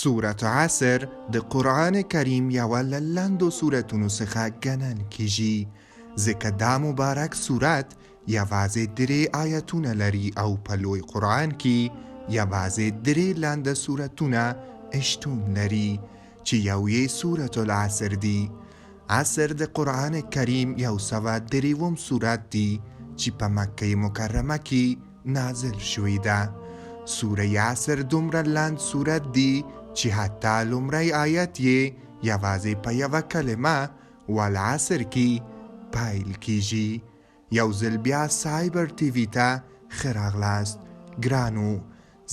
سورة عصر د قرآن کریم یوه له لنډو سورتونو څخه ګڼل کیږي، ځکه دا مبارک سورت یوازې درې آیتونه لري او په لوی قرآن کې یوازې درې لنډه سورتونه شتون لري چې یو یې سورة العصر دي. عصر د قرآن کریم یو سوه دریوم سورت دي چې په مکه مکرمه کې نازل شوې ده. سوره عصر دومره لنډ سورت دي چې حتی لومړی آیت یې یوازې په یوه کلمه والعصر کې پیل کیږي. یو ځل بیا سایبر ټي وي ته ښه راغلاست ګرانو.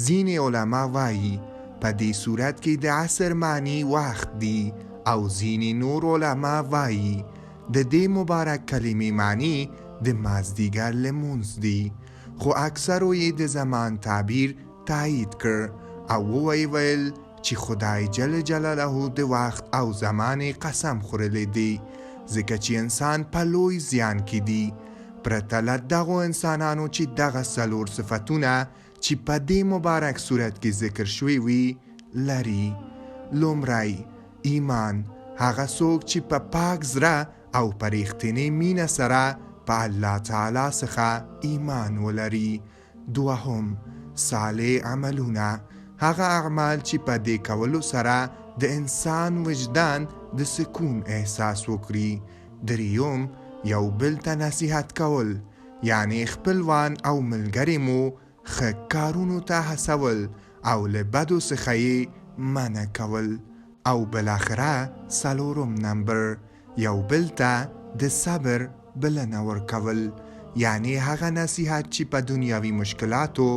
ځینې علما وایي په دې سورت کې د عصر معنی وخت دي او ځینې نور علما وایي د دې مبارک کلمې معنی د مازدیګر لمونځ دي خو اکثرو یې د زمان تعبیر تایید کړ او وویې ویل چې خدای جل جلاله د وخت او زمانې قسم خورلی دی ځکه چې انسان په لوی زیان کې دي پرته له دغو انسانانو چې دغه څلور صفتونه چې په دې مبارک سورت کې ذکر شوي وي لري. لومړی، ایمان، هغه څوک چې په پاک زړه او په رېښتینې مینه سره په الله تعالی څخه ایمان ولري. دوهم، صالح عملونه، هغه اعمال چې په دې کولو سره د انسان وجدان د سکون احساس وکړي. درېیم، یو بل ته نصیحت کول، یعنې خپلوان او ملګرې مو ښه کارونو ته هڅول او له بدو څخه یې منع کول. او بالاخره څلورم نمبر، یو بل ته د صبر بلنه ورکول، یعنې هغه نصیحت چې په دنیاوي مشکلاتو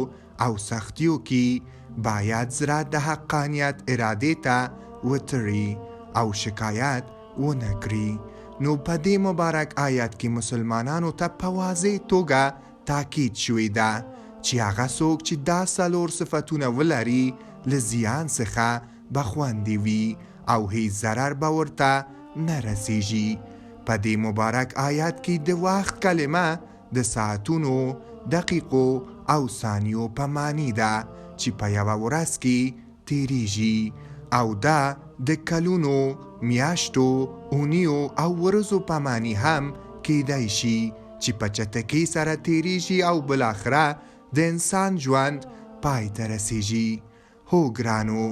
او سختیو کې باید زړه د حقانیت ارادې ته وتړي او شکایت ونه کړي. نو په دې مبارک آیت کې مسلمانانو ته په واضح توګه تاکید شوې ده چې هغه څوک چې دا څلور صفتونه ولري له زیان څخه به خوندي وي او هیڅ ضرر به ورته نه رسیږي. په دې مبارک آیت کې د وخت کلمه د ساعتونو، دقیقو او ثانیو په معنی ده چې په یوه ورځ کې تیریږي او دا د کلونو، میاشتو، اونیو او ورځو په معنی هم کیدای شي چې په چتکۍ سره تیریږي او بالاخره د انسان ژوند پای ته رسیږي. هو ګرانو!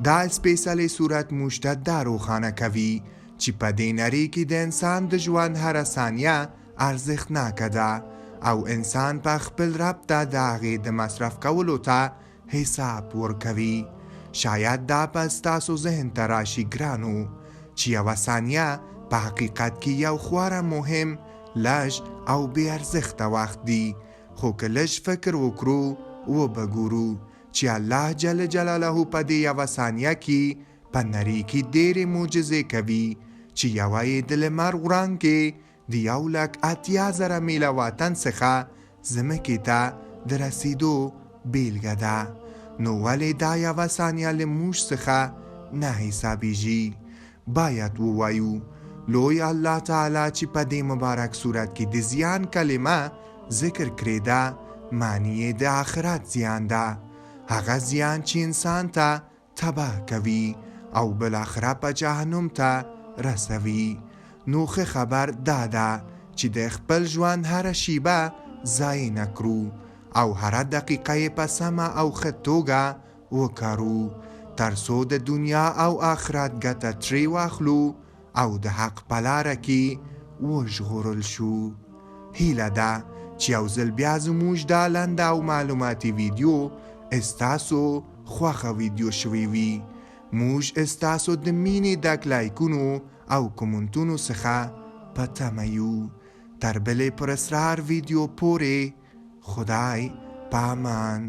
دا سپیڅلی سورت موږ ته دا روښانه کوي چې په دې نړۍ کې د انسان د ژوند هره ثانیه ارزښتناکه ده او انسان په خپل رب ته د هغې د مصرف کولو ته حساب ورکوي. شاید دا به ستاسو ذهن ته راشي ګرانو چې یوه ثانیه په حقیقت کې یو خورا مهم، لږ او بې ارزښته وخت دي خو که لږ فکر وکړو وبه ګورو چې الله جل جلاله په دې یوه ثانیه کې په نړۍ کې ډېرې معجزې کوي چې یوه یې د لمر وړانګې د یو لک 80,000 میله واټن څخه ځمکې ته د رسېدو بېلګه ده، نو ولې دا یوه ثانیه له موږ څخه نه حسابېږي؟ باید ووایو، لوی الله تعالی چې په دې مبارک سورت کې د زیان کلمه ذکر کړې ده، معنی یې د آخرت زیان ده، هغه زیان چې انسان ته تباه کوي او بالاخره په جهنم ته رسوي. نو ښه خبر دا ده چې د خپل ژوند هره شیبه ضایع نه کړو او هره دقیقه یې په سمه او ښه توګه وکارو تر څو د دنیا او آخرت ګټه ترې واخلو او د حق په لاره کې وژغورل شو. هیله ده چې یو ځل بیا زموږ دا لنډه او معلوماتي ویډیو استاسو خوښه ویډیو شوې وي. موږ استاسو د مینې ډک لایکونو او کومنټونو څخه په تمه یو. تر بلې پراسرار ویډیو پورې خدای پامان.